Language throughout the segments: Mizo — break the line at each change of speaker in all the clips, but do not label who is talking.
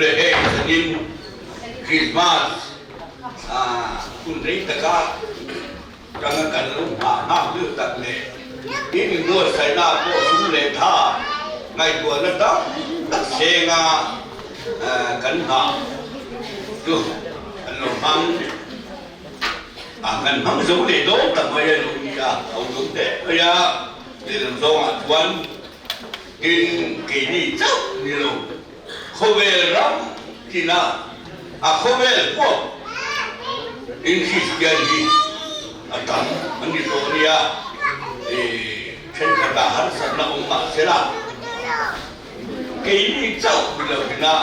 Le hei zanin Christmas hun rei taka tanga kan lo nghah nghak deuh tak leh in inbuatsaihna pawh sum leh tha ngaihtuahna tam tak senga kan nghah chu kan lo hmang a, kan hmang zo leh dawn tak mai a lo ni a, ho dawm teh mai a, lehlam zawngah chuan Tin, keini chauh ni lo, khawvel ram tina a khawvel pawh in Kristian hi a tam an ni tawh nia, thenkhatah harsatna awm mah sela, keini chauh ni lo tina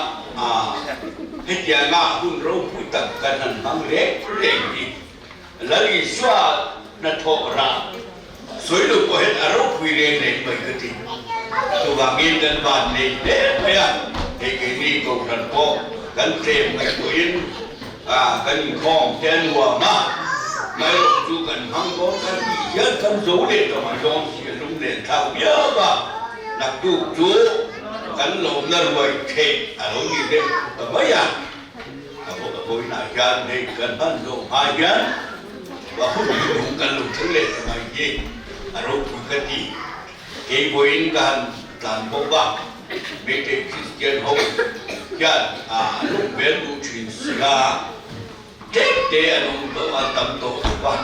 hetianga hun ropui tak kan han hmang reng reng hi Lal Isua hnathawh rah sawi lo pawh hian a ropui reng reng mai ka ti. Chuvangin kan van nei hle mai a, hei keini Kohhran pawh kan tlem ngaihtuahin kan inkhawm te a nuam a, hmaerawh chu kan hmang dawn kan tih hian kan zo leh ta mai dawn si a lung len thlak viau a, naktuk chu kan lawmna ruai theh a lo ni deuh ta mai a. A vawiinah hian hei kan hman zawh hma hian va hun hi lung kan lo thleng leh ta mai hi a ropui ka ti. Kei vawiin ka han tlan bawk a, Meitei Kristian ho hian a lung vel duh thin si a, tlem te an awm tawh a, tam tawh bawk a.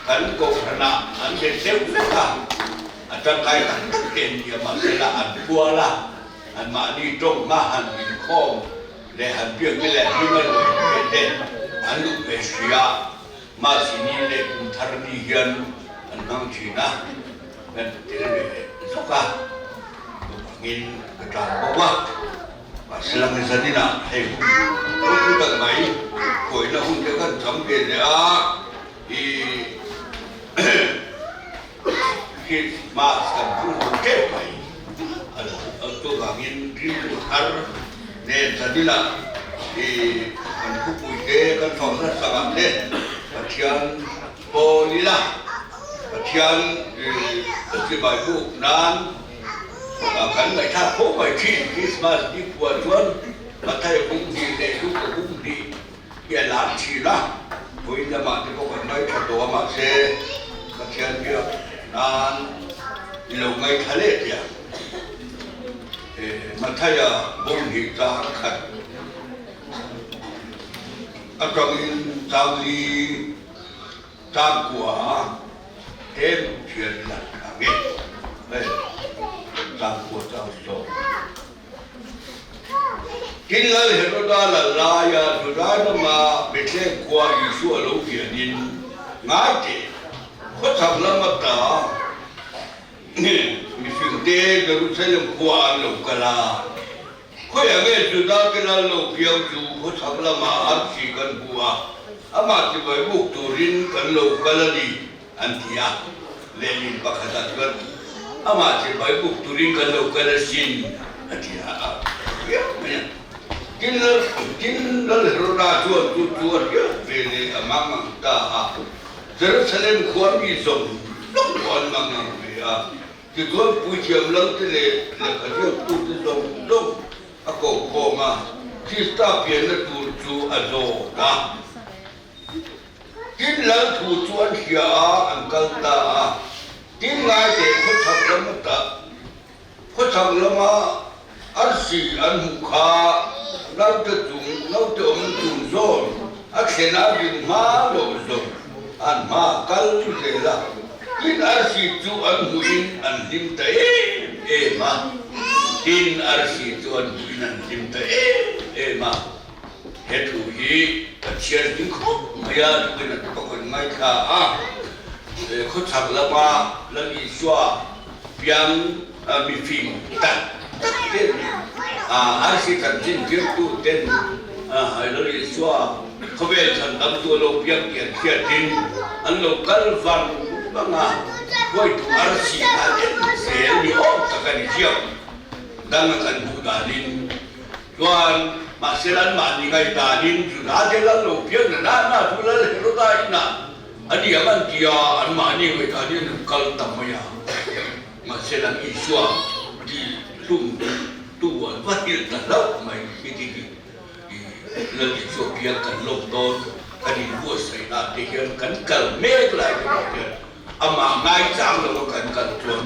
Kan kohhranah an let deuh vek a, a tangkai tak tak te an ni a, mahse la an kual a. Anmahni tawngma han inkhawm leh han biakna leh hlim a ruai ve te an luh ve hria. Mahsini leh kum thar ni hian an hmang thin a, kan tel ve zawk a, chuvangin ka tan bawk a. Mahse lang zaninah hei hun ropui tak mai kawihna hun te kan cham ve leh a, i Christmas kan hmang ho tep mai a lo chuvangin rilru thar nen zanila i kan khawpui te kan thawm nasa ah te Pathian pawl ila Pathian i chibai buk nan kan ngaihthlak fo mai thin Christmas ni khua chuan Mathai bung hnih leh Luka bung hnih hi a lar thin a, vawiin lamah te pawh kan ngaithla tawh a, mahse Pathian biak nan i lo ngaithla leh teh ang. Mathaia bawmhnih chang khat atangin changli changkua tlem thian lat ang e, hei changkua chang sawm. Tin, Lal Heroda lal laia Juda rama Bethlehem khua Isua lo pianin, Ngai teh, khawchhak lam ata mihringte Jerusalem khua an lo kal a, khawiah nge Juda te lal lo piang chu khawchhak lamah an hri kan hmu a, amah chibai buk turin kan lo kal a ni, An ti a, lehlin pakhatah chuan amah chibai buk turin kan lo kal asin a ti a, a viau mai a. Tin Lal tin Lal Heroda chuan chu chu a hriat ve leh a mang ang ta a, Jerusalem khua mi zawng zawng pawh an mang ang ve a, tichuan puithiam Lal te leh lehkha ziaktute zawng zawng a koh khawm a, Krista pianna tur chu a zawt a. Tin, Lal thu chu an hria a, an kal ta a. Tin, ngaite khawchhak lam ata khawchhak lama arsi an hmuh kha naute chung naute awm chung zawn a thlen a din hma loh zawng an hma kal zel a. Tin, arsi chu an hmuhin an hlim ta em em a. Tin, arsi chu an hmuhin an hlim ta em em a. He thu hi Pathian hming khawp mai a, tukin a ka hawn ngaithla a, khawchhak lama Lal Isua piang mifing tak tak ten arsi chanchin tirtu ten Lal Isua khawvel chhandamtu a lo piang tih an hriatin an lo kal vang vang a, khuaitu arsi kha en zel ni awm tak a ni ziak dang a kan hmuh danin. Chuan, mahse anmahni ngaihdanin Juda te lal lo piang na na na chu Lal Heroda inah a ni ang an ti a, anmahni ngaihdanin an kal ta mai a. Mahse Isua ti hlum. tu an va hrilh ta hlauh mai hi ti hi Lal Isua piang kan lawm dawn kan inbuatsaihna te hian kan kal mek lai te pawh hian amah ngaichang lova kan kal chuan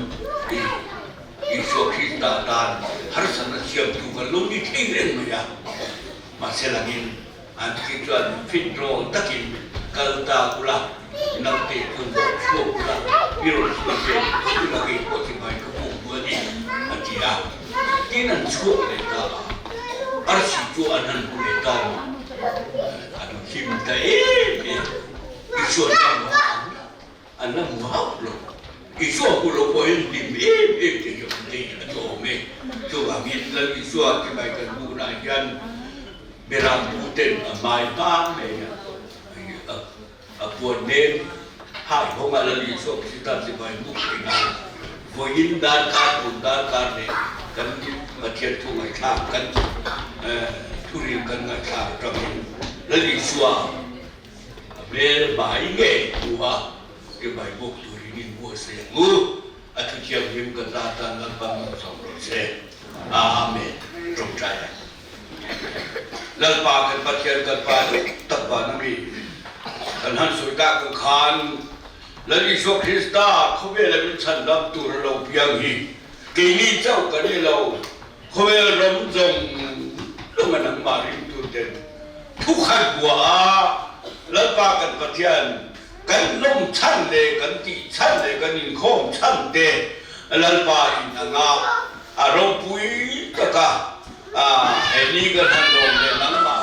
Isua Krista tan harsatna siamtu kan lo ni thei reng mai a. Mahse langin an khi chuan fit rawl takin kal ta ula, naute chuan rawn chhuak ula, i rawn chhuak ve ula kei pawh chi mai ka puk duh a ni, a ti a. Tin an chhuak leh ta a, arsi chu an han hmu leh ta a ni. An hlim ta em em, i chuan a hmu ang la. An la hmu hauh lo. Isua hmu lo pawhin hlim em em te hi awm thei a ni awm e. Chuvangin Lal Isua ti mai kan hmuhnah hian Beram bu ten a hmai hma mai a, a puan nen haihawng a Lal Isua Krista ti mai hmuh theih nan vawiin darkar tun darkar leh kan Pathian thu ngaihthlak kan thuril kan ngaihthlak atangin Lal Isua A hmel hmai ngei hmu a, i hmai bawk turin in buatsaih ang u. A thu thianghlim ka za tan Lalpa malsawm rawh se. Amen. Tawngtai ang. Lalpa kan Pathian kan Pa duh tak van a mi kan han sawi tak ang khan Lal Isua Krista khawvela min chhandam tur a lo piang hi keini chauh kan ni lo. Khawvel ram zawng zawng a nangmah ringtu ten thukhat bua a Lalpa kan Pathian kan lawm chhan leh kan tih chhan leh kan inkhawm chhan te Lalpa in anga a ropui taka he ni kan han lawm leh nangmah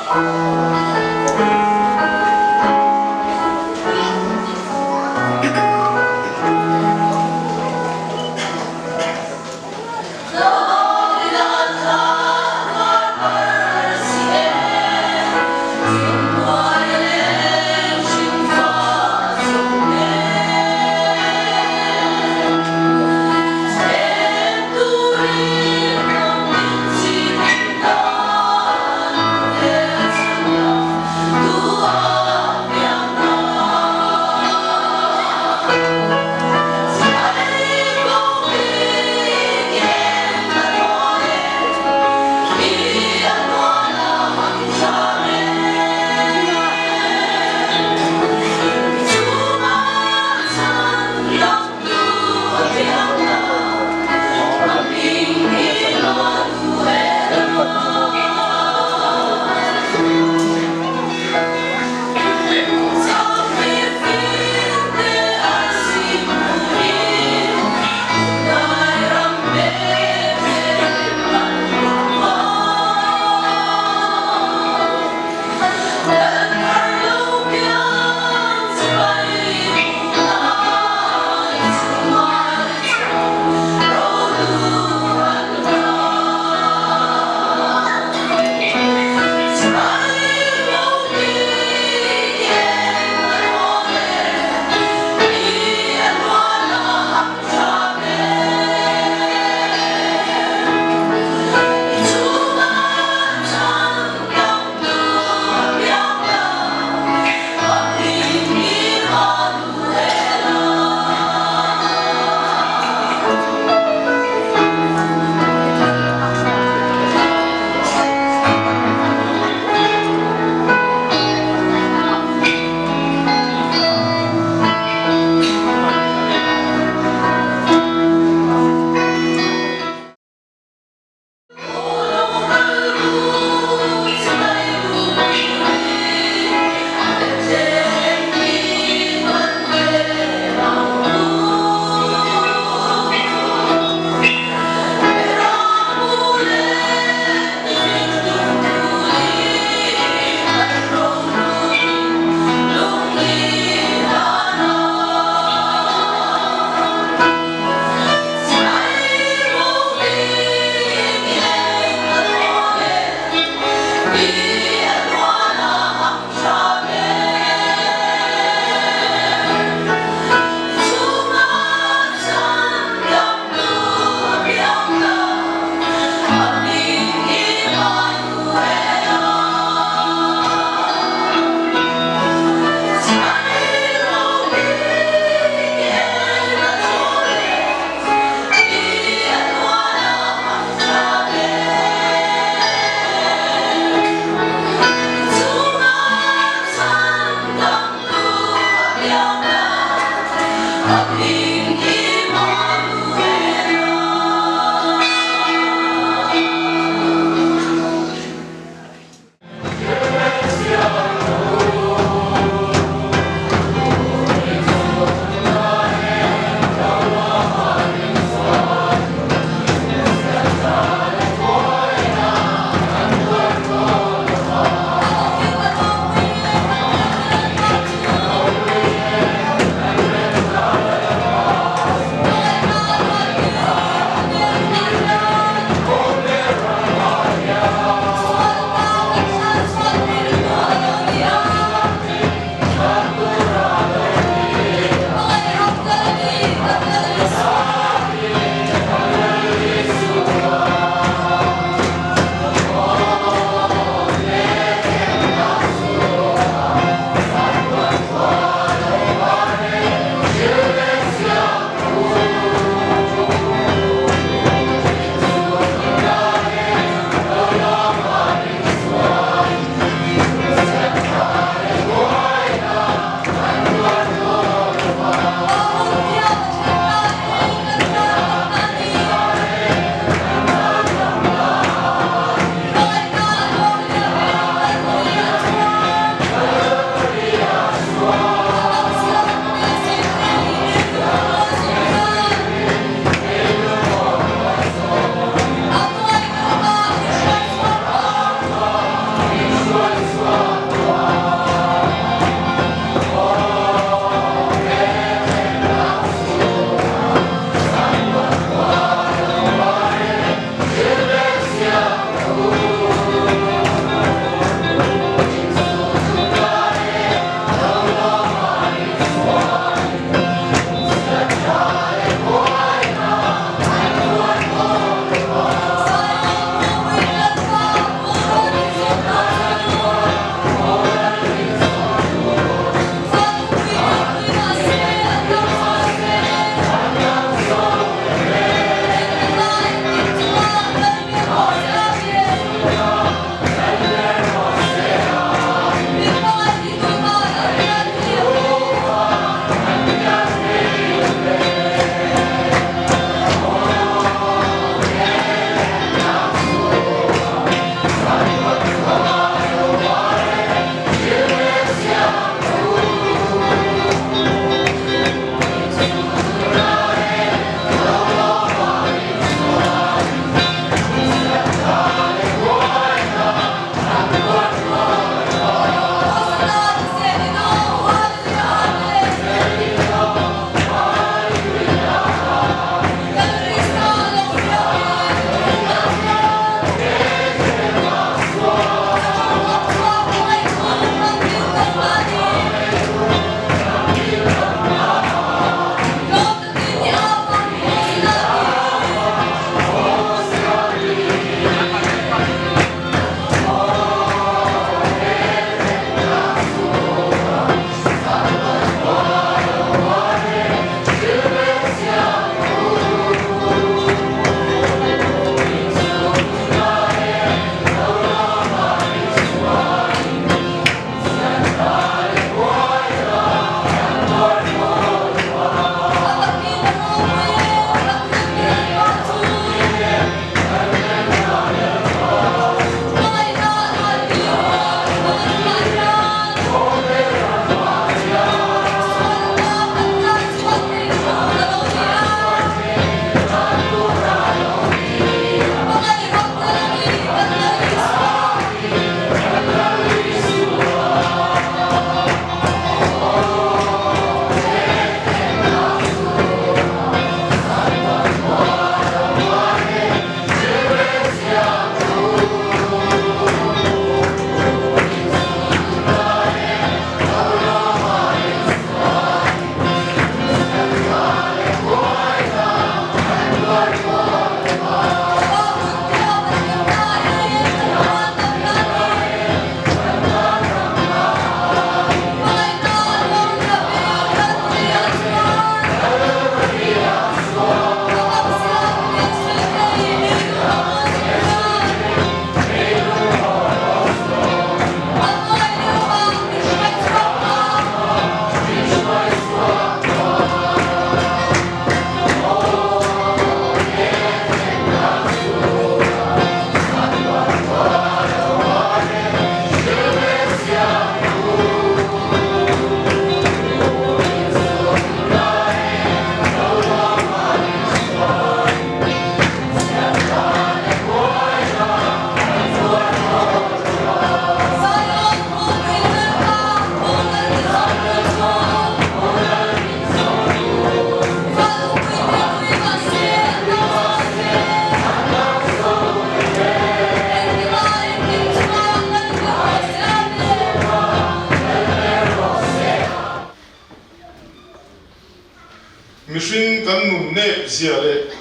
nep zia leh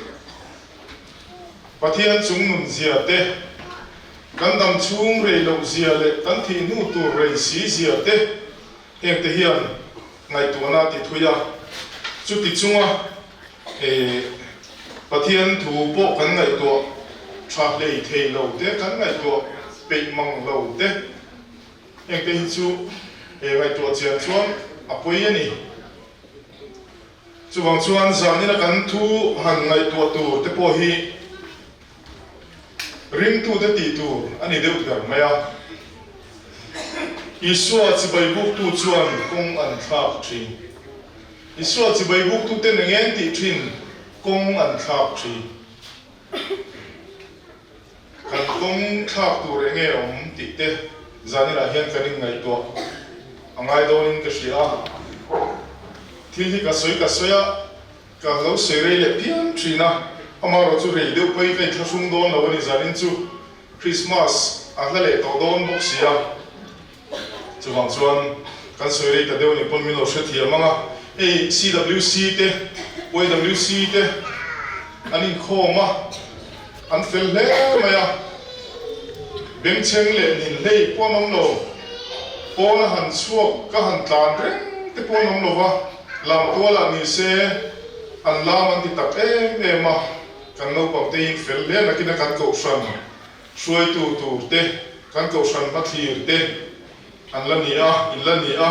Pathian chungnun zia te, kan dam chhung rei loh zia leh kan thih hnu tur rei si zia te heng te hian ngaihtuahna a ti thui a. Chuti chunga Pathian thu pawh kan ngaihtuah tha hlei thei lo te, kan ngaihtuah peih mang lo te, heng te hi chu ngaihtuah chian chuan a pawi a ni. Chuvang chuan zanina kan thu han ngaihtuah tur te pawh hi ringtute tih tur a ni deuh ber mai a. Isua chibai buktu chuan kawng an thlak thin. Isua chibai buktuten eng eng tih thin kawng an thlak thin. Kan kawng thlak tur eng nge awm tih te zaninah hian kan inngaihtuah a ngai dawnin ka hria a. Thil hi ka sawi ka sawi a, ka lo sawi rei leh phian thin a, amaherawh chu rei deuh pawhin ka inthlahrung dawn lo a ni zanin chu Krismas a hla leh tawh dawn bawk si a. Chuvang chuan kan sawi rei ta deuh ni pawn min lo hrethiam ang a, hei CWC te, YWC te an inkhawm a, an fel hle mai a, bengchheng leh nin hlei pawh an awm lo, pawn a han chhuak ka han tlan reng te pawh an awm lo va, lamtualah ni se an lam an ti tak em em a, kan naupang te in fel hle nakin a kan kohhran Hruaitu tur te, kan kohhran hmathlir te an la ni a, in la ni a,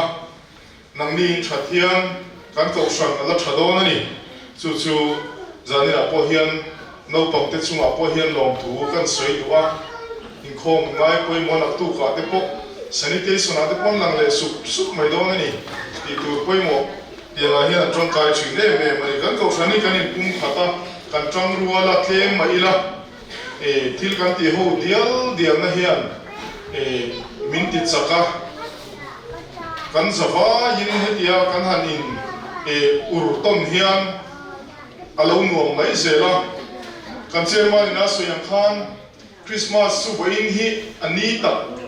nangni in that hian kan kohhran a la tha dawn a ni. Chu chu zaninah pawh hian naupang te chungah pawh hian lawmthu kan sawi duh a, inkhawm ngai pawimawh naktukah te pawh sanitation ah te pawh an lang leh sup sup mai dawn a ni tih tur pawimawh tiangah hian an tangkai thin em em a ni. Kan kohhran hi kan inpum khat a, kan tangrual a, tlem mah ila. E thil kan tih ho dial dialna hian e min ti chak a, kan za vaiin hetia kan han in e ur tawn hian a lo nuam mai zel a. Kan chairman in a sawi ang khan Christmas chu vawiin hi a ni tak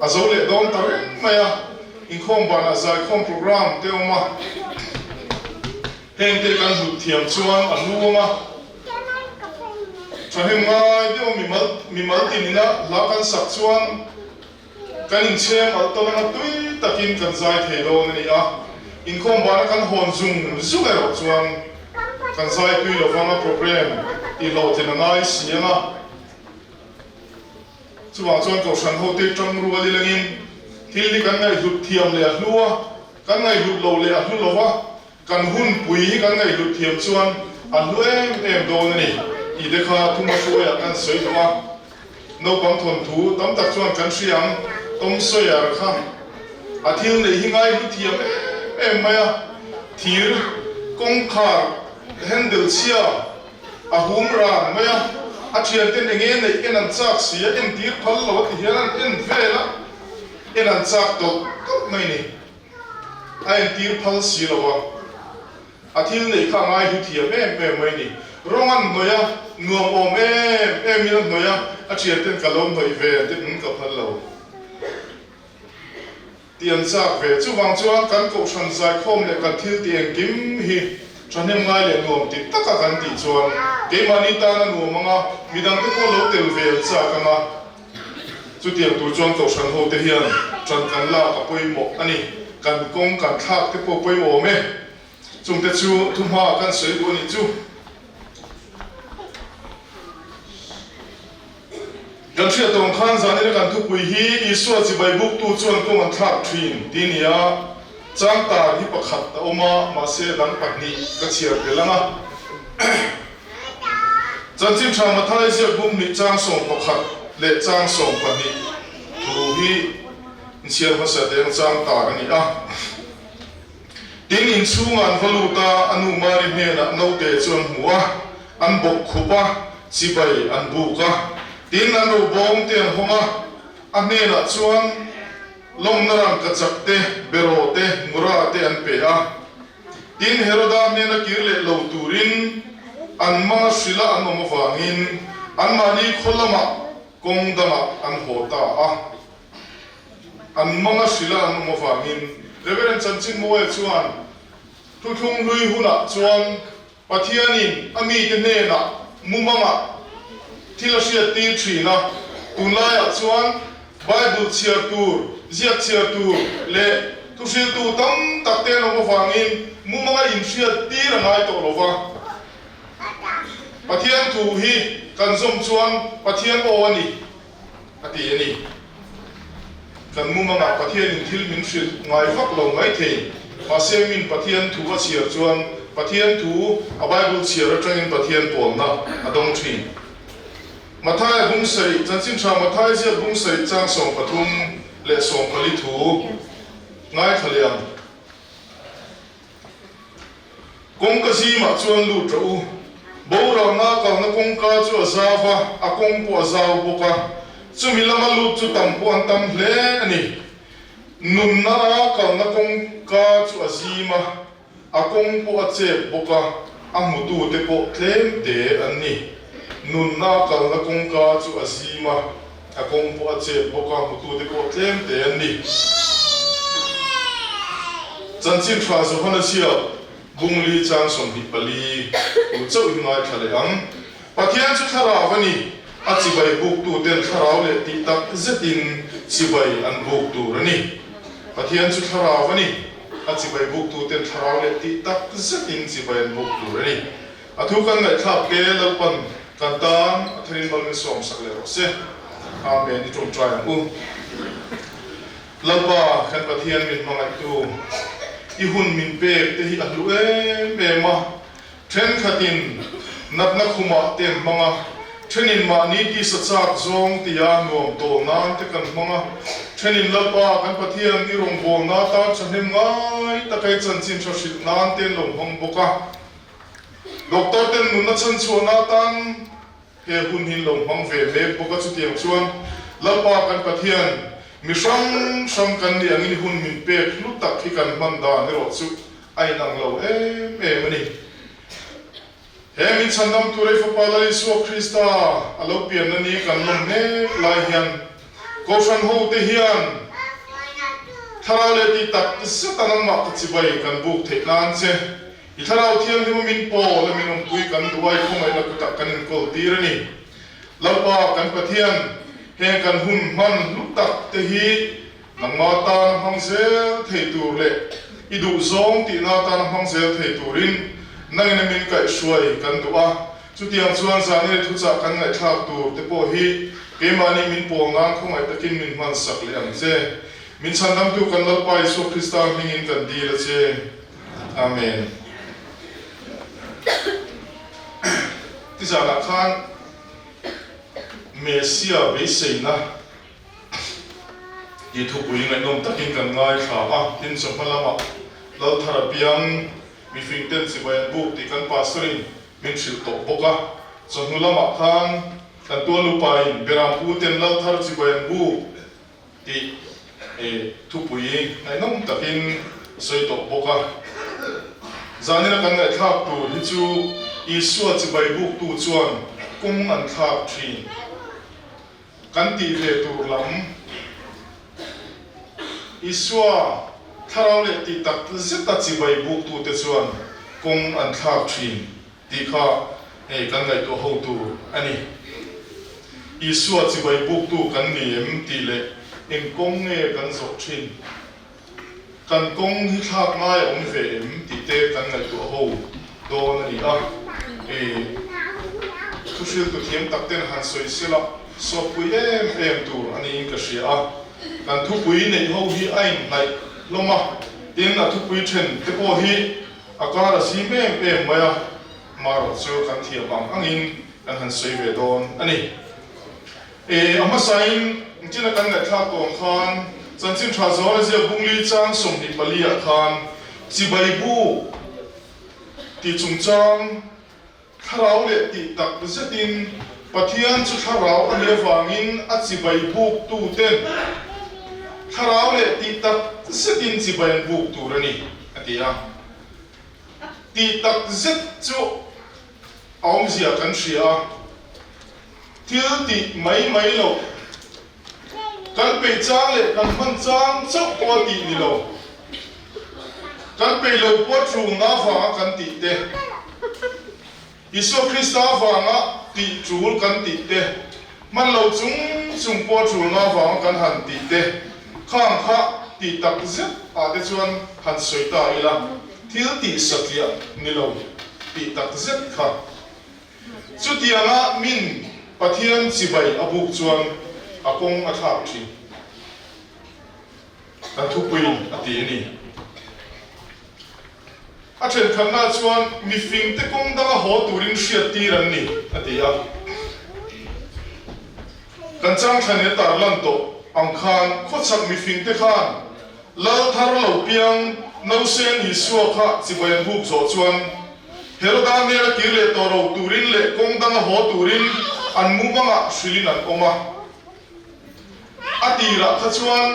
a zo leh dawn ta reng mai a, inkhawm banah zaikhawm program te awm a, hengte kan hlut thiam chuan a hlu ang a. Thahnem ngai deuh mimal mimal tinina hla kan sak chuan kan inchhem alh tawn anga tui takin kan zai thei dawn a ni a. Inkhawm bana kan hawn zung zung erawh chuan kan zai tui lovanga program tih hlawhtlin a ngai si ang a. Chuvang chuan Kohhran hote tang rual ilangin thil hi kan ngaihhlut thiam leh a hlu a, kan ngaihhlut lo leh a hlu lo va. Kan hunpui hi kan ngaihhlut thiam chuan a hlu em em dawn a ni tih te kha thuma hruaiah kan sawi duh a. Naupang thawnthu tam tak chuan kan hria ang, Tom Sawyer kha a thil neih hi ngaihlu thiam em em mai a, thir kawngkhar handle chhia a hum ran mai a, a thianten eng nge neih en an chak si a, entir phal lo a ti hian an en vel a, en an chak tawlh tawlh mai a ni. A entir phal si lo a, a thil neih kha a ngai hlu thiam em em mai ni. Rawng an hnawih a, nuam awm em em in a hnawih a, a thian ten ka lo hnawih ve te in ka phal lo tih an chak ve. Chuvang chuan kan kohhran zaikhawm leh kan thil tih engkim hi thahnem ngai leh nuam ti taka kan tih chuan keimahni tan a nuam ang a, midangte pawh lo tel ve an chak ang a. Chutiang tur chuan Kohhran hote hian ṭan kan lak a pawimawh a ni. Kan kawng kan thlak te pawh pawimawh awm e. Chungte chu thuhma kan sawi duh a nih chu. Kan hriat tawng khan zanina kan thupui hi Isua chibai buktu chuan kawng an thlak ṭhin tih a ni a. Changtar hi pakhat a awm a, mahse dang pahnih ka chhiar tel ang a. Chanchin tha Mathai ziak bum nih chang 11 leh chang 12 thu hi inchhiar hmasa te ang chang tar a ni a. Tin, inchhungah an va lut a, a nu Mari hnenah naute chu an hmu a, an bawk khup a, chibai an buk a. Tin, an robawm te an hawng a, a hnenah chuan lawmna rangkachak te, beraw te, mura te an pe a. Tin, Heroda hnena kir leh lo turin an manga hrila an awm avangin anmahni khaw lamah kawng dangah an haw ta a. An manga hrila an awm avangin Reverend Chanchin Mawia chuan thuthlung hlui hunah chuan. Pathianin a mite hnenah mumangah thil a hriattir thin a, tunlaiah chuan Bible chhiar tur, ziak chhiar tur leh thuhriltu tam tak te an awm avangin mumanga inhriattir a ngai tawh lo va. Pathian thu hi kan zawm chuan Pathian aw a ni, a ti a ni. Kan mumangah Pathianin thil min hrilh ngai vak lo mai thei. Mahse min Pathian thu a chhiar chuan Pathian thu a Bible chhiar atangin Pathian pawlna a dawng thin. Mathaia bung sarih, Chanchin Tha Mathai ziak bung sarih chang 13 leh 14 thu ngaithla leh ang. Kawngka zimah chuan lut rawh u. Boralna kalna kawngka chu a zau va, a kawng pawh a zau bawk a. Chumi lama lut chu tam pawh an tam hle a ni. Nunna a kalna kawngka chu a zim a, a kawng pawh a chep bawk a, a hmutute pawh tlem te an ni. Nunna a kalna kawngka chu a zim a. A kawng pawh a chep bawk a, hmutute pawh tlem te an ni. Chanchin tha Johana chhiat Bungli chang 24 tu chauh hi ngaithla leh ang. Pathian chu thlarau a ni, a chibai buktuten thlarau leh tih tak zetin chibai an buk tur a ni. Pathian chu thlarau a ni, a chibai buktuten thlarau leh tih tak zetin chibai an buk tur a ni. A thu kan ngaihthlak te Lalpan kan tan a tharin mal min sawmsak leh rawh se. Amen i tawngtai ang u. Lalpa kan Pathian min hmangaihtu, i hun min pek te hi a hlu em em a, thenkhatin natna khumah te an hmang a, thenin mahni tisa chak zawng tia nuam tawl nan te kan hmang a, thenin Lalpa kan Pathian i rawngbawlna tan thahnem ngai taka i chanchin tha hrilh nan te an lo hmang bawk a. Doctor ten nunna chhanchhuahna atan he hun hi lo hmang ve mek bawk a, chutiang chuan Lalpa kan Pathian mi hrang hrang kan nih angin hun min pek hlu tak hi kan hman dan erawh chu a inang lo em em a ni. He min chhandam tur ei Fapa Lal Isua Krista a lo pianna ni kan lawm mek lai hian Kohhran hote hian thlarau leh tih tak zeta nangmah ka chibai kan buk theih nan che. I Thlarau Thianghlim a min pawl a min awmpui kan duh a, i khawngaihna kutah kan inkawl tir a ni. Lalpa kan Pathian, heng kan hun hman hlu tak te hi nangma tana hmang zel thei tur leh i duhzawng tihna tana hmang zel thei turin nangin a min kaihhruai kan duh a. Chutiang chuan zanile thuchah kan ngaihthlak tur te pawh hi keimahni min pawl nan khawngaih takin min hmansak leh ang che. Min chhandamtu kan Lalpa Isua Krista hmingin kan dil a che. Amen. Tizanah khan Messia beiseina tih thupui ngaihnawm takin kan ngaithla a, tin chawhma lamah Lalthar a piang mifing ten chibai an buk tih kan pastor in min hrilh tawh bawk a, chawhnu lamah khan kan tualupa in Berampu ten Lalthar chibai an buk Tih thupui ngaihnawm takin sawi tawh bawk a. Zanina kan ngaihthlak tur hi chu Isua chibai buktu chuan kawng an thlak thin kan tih ve tur lam Isua thlarau leh tih tak zeta chibai buktute chuan kawng an thlak thin Tih kha hei kan ngaihtuah ho tur a ni. Isua chibai buktu kan ni em tih leh eng kawng nge kan zawh thin? Kan kawng hi thlak ngai a awm ve em tih te kan ngaihtuah ho dawn a ni a. Hei thuhriltu thiam tak ten han sawi sela sawtpui em em tur a niin ka hria a. Kan thupui neih ho hi a inhnaih hlawm a, tin a thupui then te pawh hi A kar a zim em em mai a, marawh chu kan thiam ang angin kan han sawi ve dawn a ni. E, a hmasain tina kan ngaihthlak tawn khan Chanchin Tha Zawna ziak Bungli chang 24 ah khan chibai buk tih chungchang Thlarau leh tih tak zetin Pathian chu thlarau a nih avangin a chibai buk tuten thlarau leh tih tak zetin chibai an buk tur a ni, a ti a. Tih tak zet chu a awmzia kan hria a, thil tih mai mai loh, kan peih chang leh kan hman chang chauh pawh a tih ni lo. Kan peih lo pawh a thulna avanga kan tih te. Isua Krista avanga tih tul kan tih te, hman lo chung chung pawh tulna avanga kan han tih te, khang kha tih tak zet ah te chuan han sawi ta ila, thil tih satliah ni lo tih tak zet kha. Chutianga min Pathian chibai a buk chuan a kawng a thlak thin. Kan thupuiin a ti a ni. A thenkhatna chuan mifingte kawng danga haw turin hriattir an ni, a ti a. Kan changthlan in a tarlan tawh ang khan khawchhak mifingte khan Lal thar lo piang Nausen Isua kha chibai an buk zawh chuan Heroda hnena kir leh tawh ro turin leh kawng danga haw turin an mumangah hrilhin an awm a. A tirah kha chuan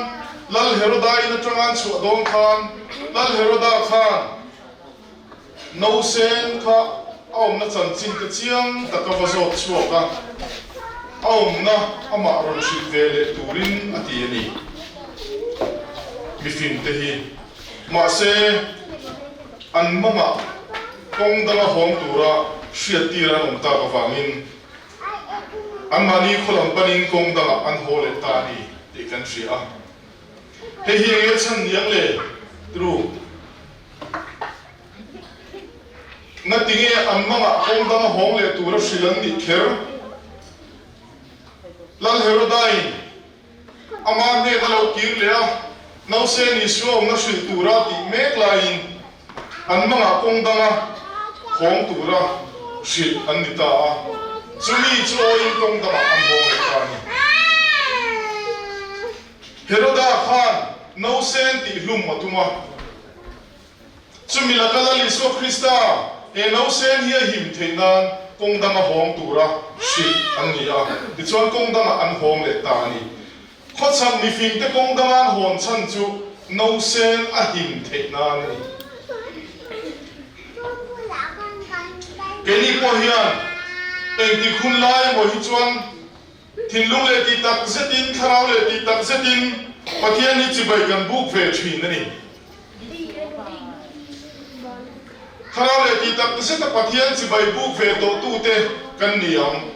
Lal Heroda in atanga an chhuah dawn khan Lal Heroda khan Nausen kha a awmna chanchin te chiang taka va zawt chhuak a, a awmna amah rawn hrilh ve leh turin a ti a ni. Mifing te hi mahse an mangah kawng danga hawng tura hriattir an awm tak avangin anmahni khaw lam panin kawng dangah an haw leh ta a ni tih kan hria a. Hei hi enge chhan niang le? Tru. Ngatinge an mangah kawng danga hawng leh tura hrilh an nih kher? Lal Herodain ama hnena lo kir leh a, Nausen Isua awmna hrilh tura tih mek laiin an mangah kawng danga hawng tura hrilh an ni ta a, chumi chu awiin kawng dangah an hawng leh ta a ni. Heroda khan Nausen tih hlum a tum a. Chumi laka Lal Isua Krista he nausen hi a him theih nan kawng danga hawng tura hrilh an ni a, tichuan kawng dangah an hawng leh ta a ni. Khawchhak mifingte kawng danga an hawn chhan chu nausen a him theih nan a ni. Keini pawh hian engtik hun lai emaw hi chuan Thinlung leh tih tak zetin, thlarau leh tih tak zetin Pathian hi chibai kan buk ve thin a ni. Thlarau leh tih tak zeta Pathian chibai buk ve tawhtute kan ni ang.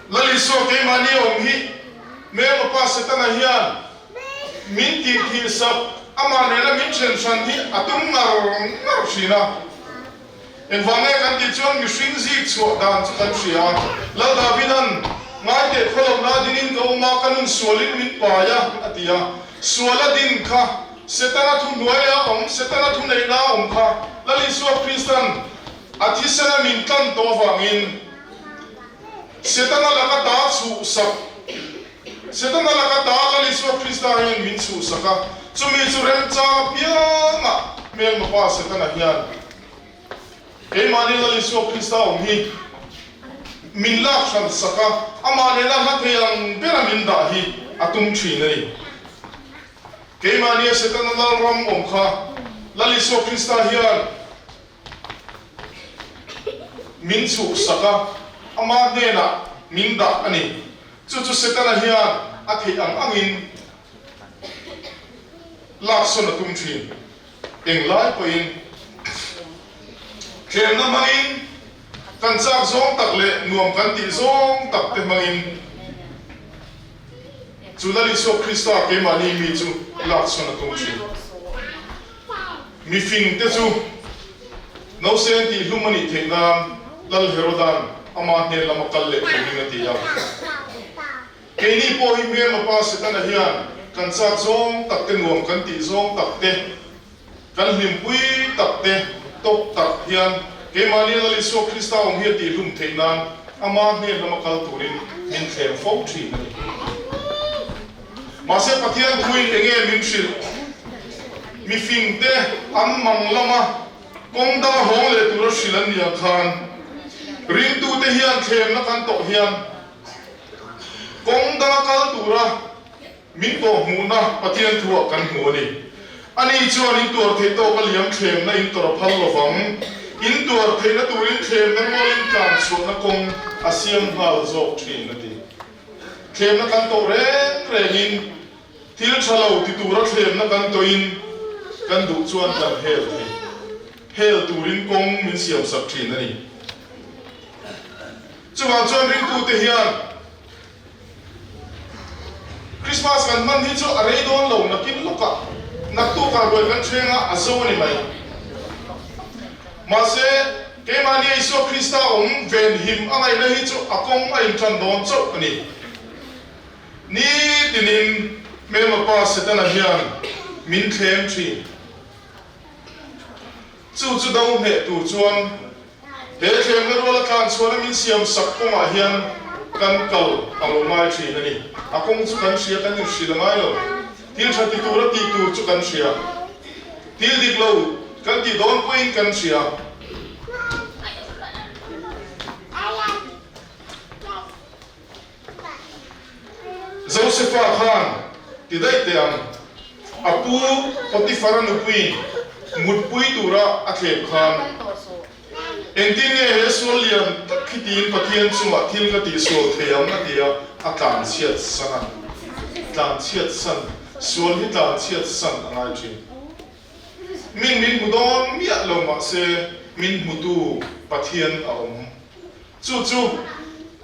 Lal Isua keimahni awm hi Hmelma Pa Setana hian min tih thih sak, amah nena min then hran hi a tum ngar ngar thin a. Engvang nge kan tih chuan mihring zik chhuah dan chu kan hria a. Lal Davida'n, Ngaiteh khawlawmna dinin ka awm a, ka nun sualin min pai a, a ti a. Suala din kha Setana thuhnuaia awm, Setana thuneihna a awm kha Lal Isua Krista'n a thisena min tlan tawh avangin Setana laka ta chhuhsak, Setana laka ta Lal Isua Krista hian min chhuhsak a, chumi chu remchang apiangah hmelma pa Setana hian Keimahni Lal Isua Krista awm hi min lak hran sak a, amah nena hla thei ang bera min dah hi a tum thin a ni. Keimahnia Setana Lalram awm kha Lal Isua Krista hian min chhuh sak a, ama hnenah min dah a ni. Chu chu Setana hian a theih ang angin laksawn a tum thin. Englai pawhin thlemna hmangin kan chak zawng tak leh nuam kan tih zawng tak te hmangin chu Lal Isua Krista keimahni mi chu lakchhawn a tum thin. Mifing te chu nausen tih hlum a nih theih nan Lal Herodan ama hnen lama kal leh turin a ti a. Keini pawh hi hmelma pa Setana hian kan chak zawng tak te nuam kan tih zawng tak te, kan hlimpui tak te tawk tak hian keimahni Lal Isua Krista awm hi a tihhlum theih nan ama hnen lama kal turin min thlem fo thin a ni. Mahse Pathian thuin enge min hrilh? Mifing te an mang lama kawng danga hawng leh tura hrilh an nih ang khan ringtute hian thlemna kan tawh hian Kawng danga kal tura min tawh hmuhna Pathian thuah kan hmu a ni. Ani chuan in tuar theih tawk a liam thlemna in tawrh a phal lovang. In tuar theihna turin thlemna rualin tlan chhuahna kawng a siam nghal zawk thin a ti. Thlemna kan tawh reng rengin thil tha lo ti tura thlemna kan tawhin kan duh chuan kan hel thei. Hel turin kawng min siamsak thin a ni. Chuvang chuan ringtute hian Christmas kan hman hi chu a rei dawn lo nakin lawkah naktukah ruai kan thleng a, a zo a ni mai. Mahse, keimahnia Isua Krista awm venhim a ngaihna hi chu a kawng a intan dawn chauh a ni. Nitinin hmelma pa Setana hian min thlem thin. Chu chu do hneh tur chuan he thlemna ruala tlan chhuahna min siam sak kawngah hian kan kal a lo ngai thin a ni. A kawng chu kan hria, kan inhrilh a ngai lo. Thil tha ti tura tih tur chu kan hria. Thil dik lo kan tih dawn pawhin kan hria. Josefa khan ti daih teh ang, a pu Potifara nupuiin mutpui tura a thlep khan, Engtin nge he sual lian tak hi tiin Pathian chungah thil ka tihsual thei ang a ti a, a tlanchhiat san a. Tlanchhiat san, sual hi tlanchhiat san a ngai thin. Min min hmu dawn miah lo mahse min hmutu Pathian a awm. Chu chu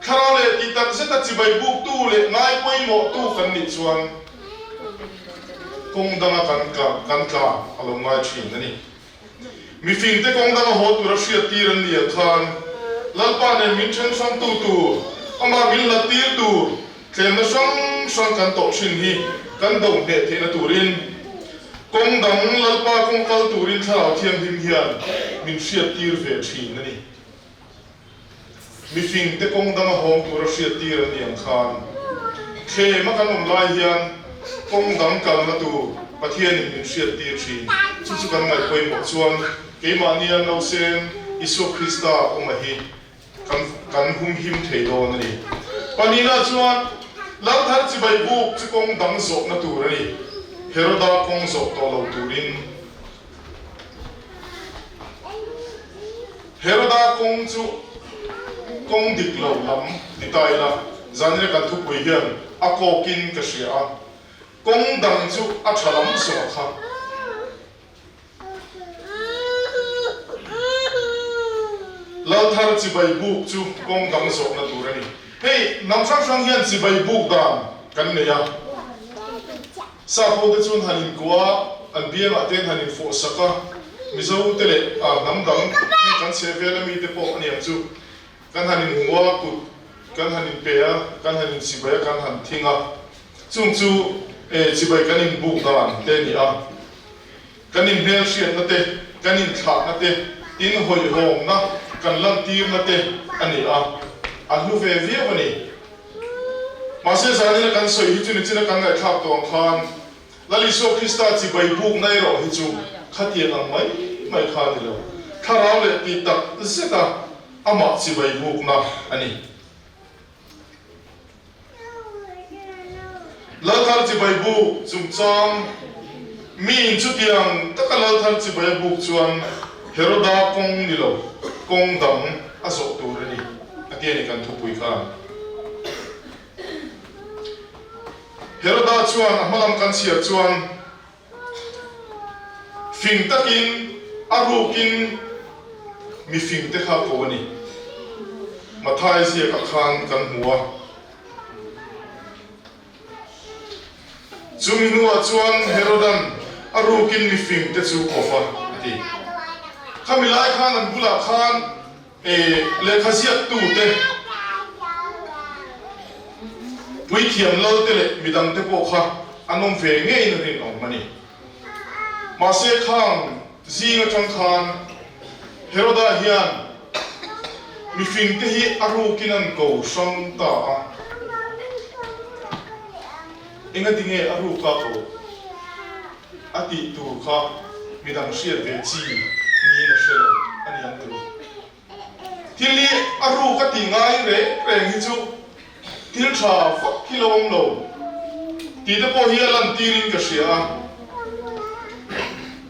thlarau leh tih tak zeta chibai buktu leh ngai pawimawhtu kan nih chuan kawng danga kan kan tla a lo ngai thin a ni. Mifingte kawng danga haw tura hriat tir an nih ang khan Lalpa nen min then hrangtu tur, amah min lat tir tur tlemna hrang hrang kan tawh thin hi kan do hneh theihna turin kawng dang Lalpa kawng kal turin thlarau thianghlim hian min hriat tir ve thin a ni. Mifingte kawng danga hawng tura hriattir an nih ang khan, thlem a kan awm lai hian kawng dang kalna tur Pathianin min hriattir thin. Chu chu kan ngaih pawimawh chuan keimahnia nausen Isua Krista awma hi kan kan humhim thei dawn a ni. Panina chuan Lalthar chibai buk chu kawng dang zawhna tur a ni. Heroda kawng zawh tawh lo turin. Heroda kawng chu kawng dik lo lam ti ta ila, zanina kan thupui hian a kawkin ka hria a, kawng dang chu a tha lam zawh kha. Lalthar chibai buk chu kawng dang zawhna tur a ni. Hei hnam hrang hrang hian chibai buk dan kan nei a. Sap ho te chuan han inkuah a, an biangah te an han infawh sak a, Mizo te leh hnam dang heng kan chheh vel ami te pawh a niang chu kan han inhmu a, kut kan han inpe a, kan han inchibai a, kan han thing a, chung chu chibai kan inbuk dan te a ni a, kan inhmelhriatna te, kan inthlahna te, inhawihhawmna kan lantirna te a ni a, a hlu ve viau a ni. Mahse zanina kan sawi hi chu nichina kan ngaihthlak tawh ang khan Lal Isua Krista chibai bukna erawh hi chu khatiang ang mai mai kha a ni lo. Thlarau leh tih tak zeta amah chibai bukna a ni. Lalthar chibai buk chungchang miin chutiang taka Lalthar chibai a buk chuan Heroda kawng ni lo, kawng dang a zawh tur a ni. A ti a ni kan thupui khan. Heroda chuan a hmalam kan chhiar chuan fing takin a rukin mifing te kha ko a ni. Mathai ziakah khan kan hmu a. Chumi hnuah chuan Herodan a rukin mifing te chu ko va a ti. Khami lai khan an bulah khan Lehkha ziaktute, puithiam lalte leh midangte pawh kha an awm ve ngeiin rinawm a ni. Mahse khang zing atang khan Heroda hian mifingte hi a rukin an ko hrang ta a. Engati nge a ruka ko a tih tur kha midang hriat ve chi niin a hre lo a ni ang tilo. Thil hi a ruk a tih ngai reng reng hi chu thil tha vak hi lo awm lo tih te pawh hi a lantirin ka hria a.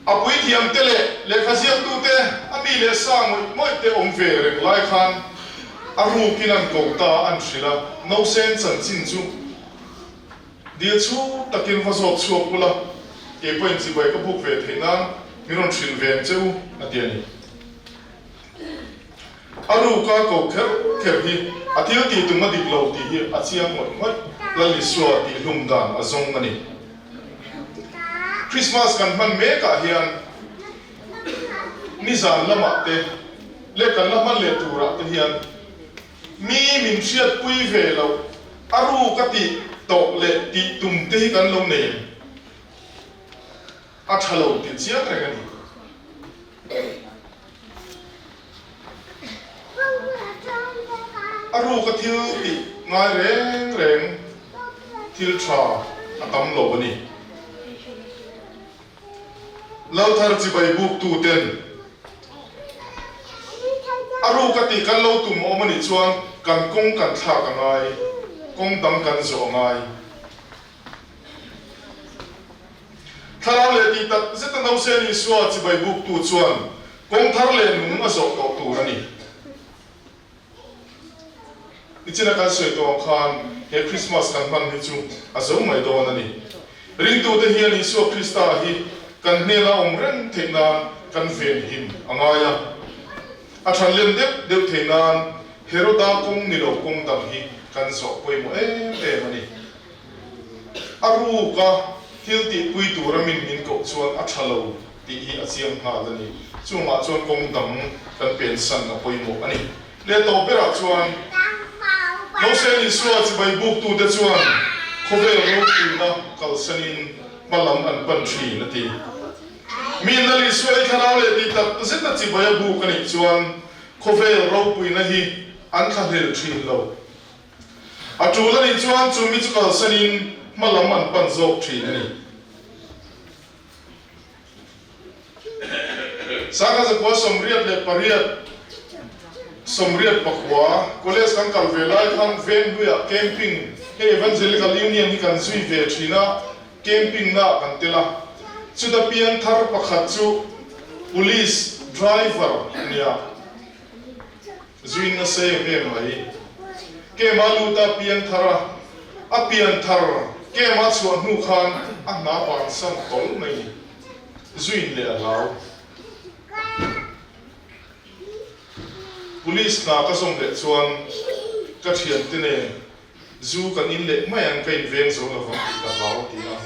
A puithiam te leh lehkha ziaktute a mi leh sa ngawih ngawih te awm ve reng lai khan a rukin an ko ta an hrilh a, Nausen chanchin chu Dil chhung takin va zawt chhuak ula, kei pawhin chibai ka buk ve theih nan. Min rawn hrilh ve ang che u, a ti a ni. A ruka ko kher kher hi a thil tih tum a dik lo tih hi a chiang ngawih ngawih, Lal Isua tih hlum dan a zawng a ni. Christmas kan hman mekah hian nizan lamah te leh kan la hman leh turah te hian mi min hriatpui ve loh a ruka tih tawh leh tih tum te hi kan lo nei em? A tha lo tih chiang reng a ni. A ruka thil tih ngai reng reng thil tha a tam lo a ni. Lalthar chibai buk tu ten a ruka tih kan lo tum awm a nih chuan kan kawng kan thlak a ngai, kawng dang kan zawh a ngai. Thlarau leh tih tak zeta Nausen Isua chibai buktu chuan kawng thar leh nung a zawh tawh tur a ni. Nichina kan sawi tawh ang khan he Krismas kan hman hi chu a zo mai dawn a ni. Ringtute hian Isua Krista hi kan hnena awm reng theih nan kan venhim a ngai a. A than len deuh deuh theih nan Heroda kawng ni lo kawng dang hi kan zawh pawimawh em em a ni. A ruka thil tihpui tura min min koh chuan a tha lo tih hi a chiang nghal a ni. Chungah chuan kawng dang kan pensan a pawimawh a ni. Leh tawp berah chuan Nausen Isua chibai buktute chuan khawvel ropuina kalsanin hma lam an pan thin a ti. Mi Lal Isua i thlarau leh tih tak zeta chibai a buk a nih chuan khawvel ropuina hi an thlahlel thin lo. A tul a nih chuan chu mi chu kalsanin hma lam an pan zawk thin a ni. Sangha zakua 88 89 college kan kal ve lai khan Venghluiah camping hei Evangelical Union hi kan zui ve thin a, camping naah kan tel a. Chuta pianthar pakhat chu police driver a nia. Zuin nasa em em mai. Kema lut a pian thar a, a pian thar Kema chhuah hnu khan a hna bansan tawl mai ni. Zuin leh a hlau. Police hna ka zawm leh chuan ka thiante nen zu kan in leh mai ang ka inveng zo lovang tih ka hlau a ti a.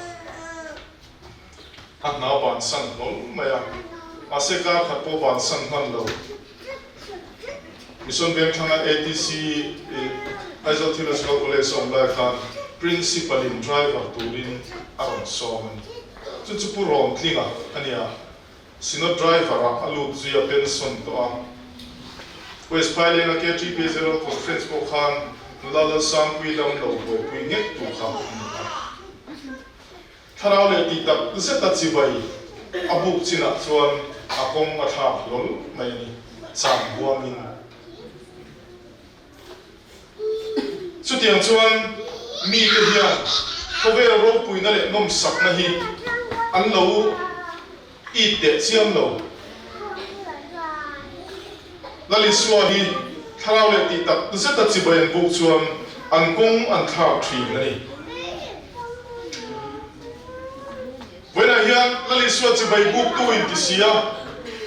A hna bansan hlawl mai a, mahse kar khat pawh bansan hman lo. Mission Vengthlanga ATC Aizawl Theological College a awm lai khan Principal in driver turin a rawn sawm a ni. Chu chu Pu Rawntlinga a nia, Synod driver ah a lut zui a pension tawh a. West Phailenga KTP General Conference pawh khan nula Lalsangpui dam lo buaipui nghet tu kha a ni a. Thlarau leh tih tak zeta chibai a buk chinah chuan a kawng a thlak hlawl mai a ni, chang huamin. Chutiang chuan mite hian khawvel ropuina leh nawmsakna hi an lo it teh chiam lo. Lal Isua hi thlarau leh tih tak zeta chibai an buk chuan an kawng an thlak thin a ni. Vawiinah hian Lal Isua chibai buktu in ti si a,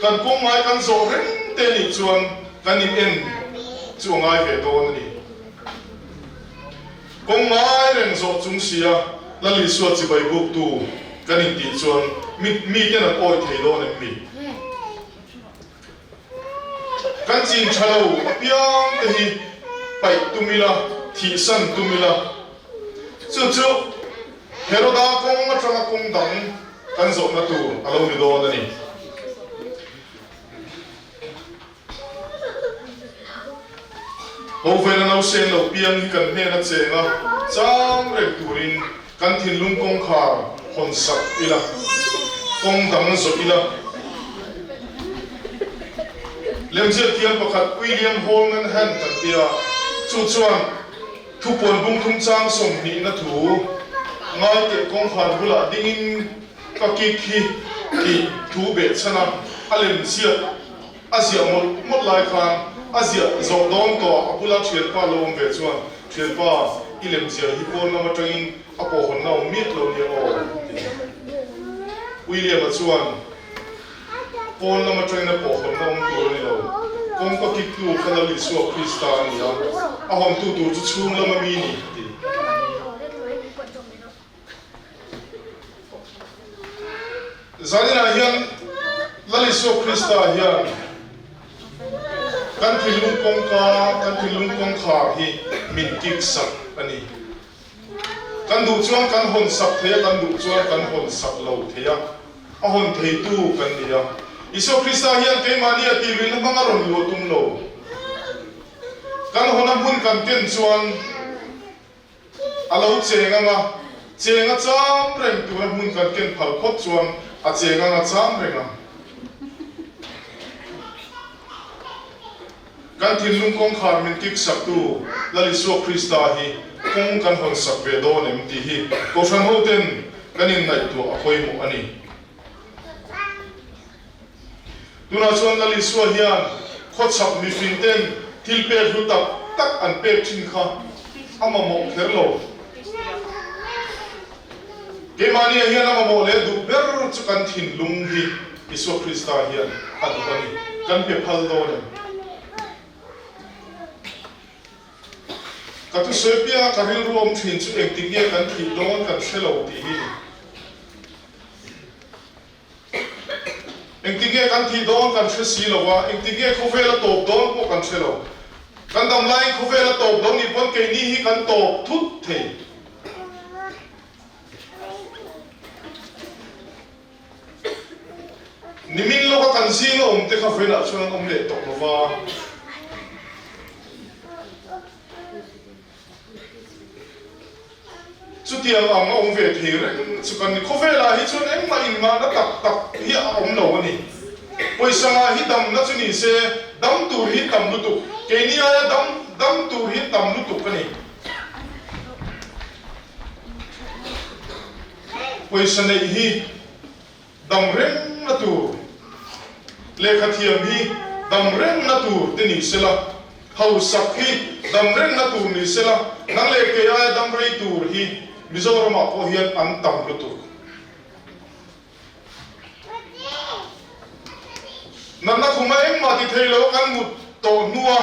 kan kawng ngai kan zawh reng te nih chuan kan in en chu a ngai ve dawn a ni. Kawng ngai reng zawh chung si a Lal Isua chibai buktu kan in tih chuan miten an awih thei dawn em mi? Kan chin tha lo apiang te hi paih tum ila, thihsan tum ila. Chu chu Heroda kawng atanga kawng dang kan zawhna tur a lo ni dawn a ni. Hovena nausen lo piang hi kan hnena cheng a, chang reng turin kan thinlung kawngkhar hawn sak ila, kawng dang zawh ila. Lemziak thiam pakhat William Holman Hunt an ti a, chu chuan thupuan bungthum chang sawmhnihna thu ngaiteh kawngkhar bulah dingin ka kik hi tih thu behchhan a, a lemziak A ziah mawlh mawlh lai khan a ziah zawh dawn tawh a bula thianpa lo awm ve chuan, Thianpa, i lem ziah hi pawn lam atangin a pawh hawnna awm miah lo nia aw, ti. William-a chuan. Pawn lam atangin a pawh hawnna awm tur a ni lo. Kawngka kiktu kha Lal Isua Krista a ni a, a hawntu tur chu chhung lama mi ni, a ti. Zaninah hian Lal Isua Krista hian kan thinlung kawngka, kan thinlung kawngkhar hi min kik sak a ni. Kan duh chuan kan hawn sak thei a, kan duh chuan kan hawn sak lo thei a, a hawn theitu kan ni a. Isua Krista hian keimahni a tihluihna hmang a rawn luah tum lo. Kan hawna hmun kan ken chuan a lo cheng ang a, cheng a cham reng tura hmun kan ken phal phawt chuan a cheng ang a cham reng ang. Kan thinlung kawngkhar min kik saktu Lal Isua Krista hi kawng kan hawn sak ve dawn em tih hi Kohhran hoten kan inngaihtuah a pawimawh a ni. Tunah chuan Lal Isua hian khawchhak mifing ten thil pek hlu tak tak an pek thin kha a mamawh kher lo. Keimahniah hian a mamawh leh duh ber chu kan thinlung hi Isua Krista hian a duh a ni. Kan pe phal dawn em? Ka thusawi pianga ka rilru awm thin chu engtik nge kan thih dawn kan hre lo tih hi ni. Engtik nge kan thih dawn kan hre si lo a, engtik nge khawvel a tawp dawn pawh kan hre lo. Kan dam laiin khawvel a tawp lo nih pawn keini hi kan tawp thut thei. Nimin lawka kan zinga awm te kha vawiinah chuan an awm leh tawh lo va. Chutiang ang a awm ve thei reng chu kan ni. Khawvelah hi chuan engmah innghahna tak tak hi a awm lo a ni. Pawisa ngah hi damna chu ni se, dam tur hi tam lutuk. Keini aia dam dam tur hi tam lutuk a ni. Pawisa neih hi dam rengna tur, lehkha thiam hi dam rengna tur te ni sela, hausak hi dam rengna tur ni sela, nang leh kei aia dam rei tur hi Mizoramah pawh hian an tam lutuk. Natna khuma engmah ti thei lo kan mut tawh hnua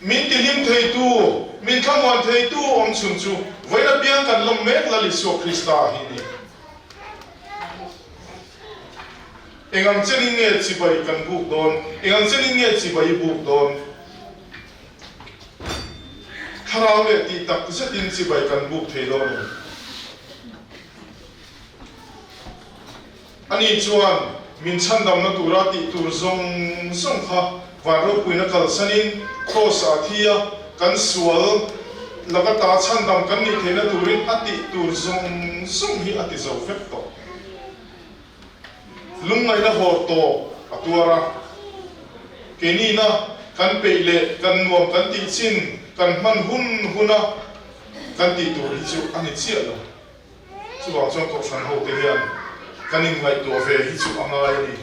Min tihlim theitu, min thlamuan theitu awm chhun chu vawiin apiang kan lawm mek Lal Isua Krista hi ni. Eng ang chenin nge chibai kan buk dawn? Eng ang chenin nge chibai i buk dawn? Thlarau leh tih tak zetin chibai kan buk thei dawn em? Ani chuan min chhandamna tura tih tur zawng zawng kha van ropuina kalsanin Kraws ah thi a, kan sual laka ta chhandam kan nih theihna turin a tih tur zawng zawng hi a ti zo vek tawh. Lungngaihna hawr tawp a tuar a, keinina kan peih leh kan nuam kan tih chin kan hman hun huna kan tih tur hi chu a ni chiah lo. Chuvang chuan Kohhran hote hian kan inngaihtuah ve hi chu a ngai a ni.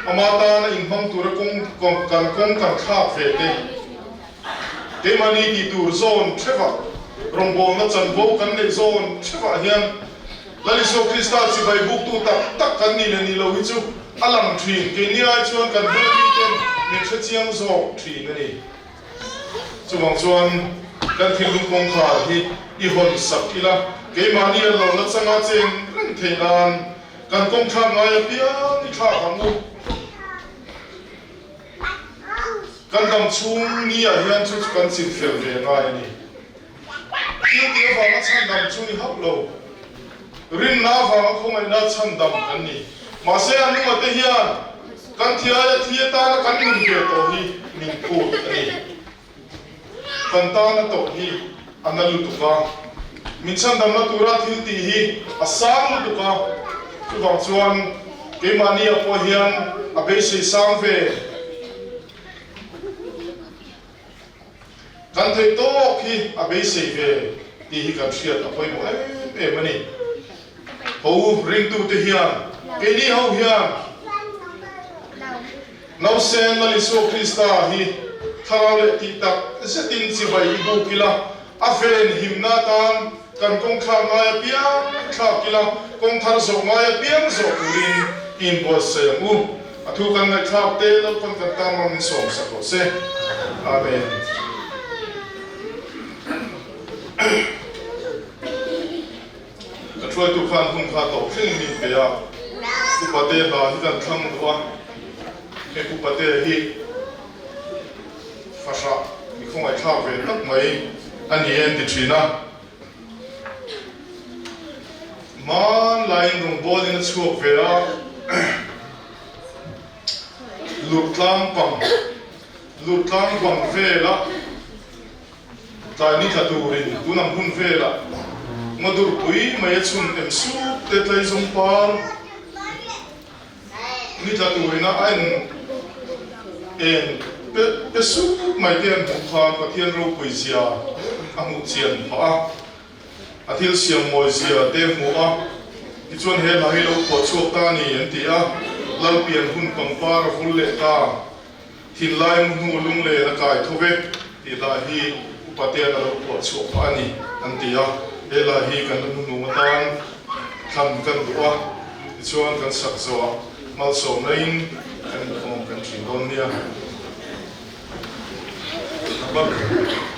Ama tana inhmang tura kawng kan kawng kan thlak ve te, keimahni tih tur zawn thevah, rawngbawlna chanvo kan neih zawn thevah hian Lal Isua Krista chibai buktu tak tak kan nih leh nih loh hi chu a lang thin. Keini ai chuan kan bula miten min hrechiang zawk thin a ni. Chuvang chuan kan thinlung kawngkhar hi i hawn sak ila, keimahni an lo la changa cheng reng theih nan kan kawngthlak ngai apiang i thlak ang u. Kan dam chhung ni ah hian chu chu kan chin fel ve ngai a ni. Thil tih avanga chhandam chu ni hauh lo. Rinna avanga khawngaihna chhandam kan ni. Mahse a nunga te hian kan thi aia thi atana kan nun ve tawh hi min phut a ni. Kan tana tawh hi a na lutuk a, min chhandamna tura thil tih hi a sang lutuk a, chuvang chuan keimahni ah pawh hian a beisei sang ve. Kan theih tawk hi a beisei ve tih hi kan hriat a pawimawh em em a ni. Ho ringtute hian, keini ho hian Nausen Lal Isua Krista hi thlarau leh tih tak zetin chibai i buk ila, a ven himna atan kan kawng thlak ngai apiang thlak ila, kawng thar zawh ngai apiang zawh turin. I inbuatsaih ang u. A thu kan ngaihthlak te Lalpan kan tan ram min sawm sak rawh se. Amen. Ka hruaitu khan hun kha tawh thleng min pe a, Upate hla hi kan thlang duh a, he Upate hi fahrah mi khawngaihthlak ve tak mai a ni e an ti thin a. Hmanlaiin rawngbawlin a chhuak ve a, Lurtlang pang, Lurtlang bang vela tlai ni tla turin tun ang hun velah Ngadurpui mai a chhun em sup te tlaizawng par Ni tla turin a en eng pe pe sup mai te an hmuh khan Pathian ropui zia a hmuh chian phah a, a thil siam mawi zia te hmuh a, tichuan he hla hi lo phuah chhuak ta a ni an ti a, Lalpian hun pangpar a vul leh ta, thinlai mu hnu lunglen a kai tho ve tih hla hi upa tean a lo phuah chhuah phah a ni an ti a, he hla hi kan la hnuhnung atan thlan kan duh a. Tichuan kan sak zawhah malsawmna in kan inkhawm kan thin dawn nia. A bak.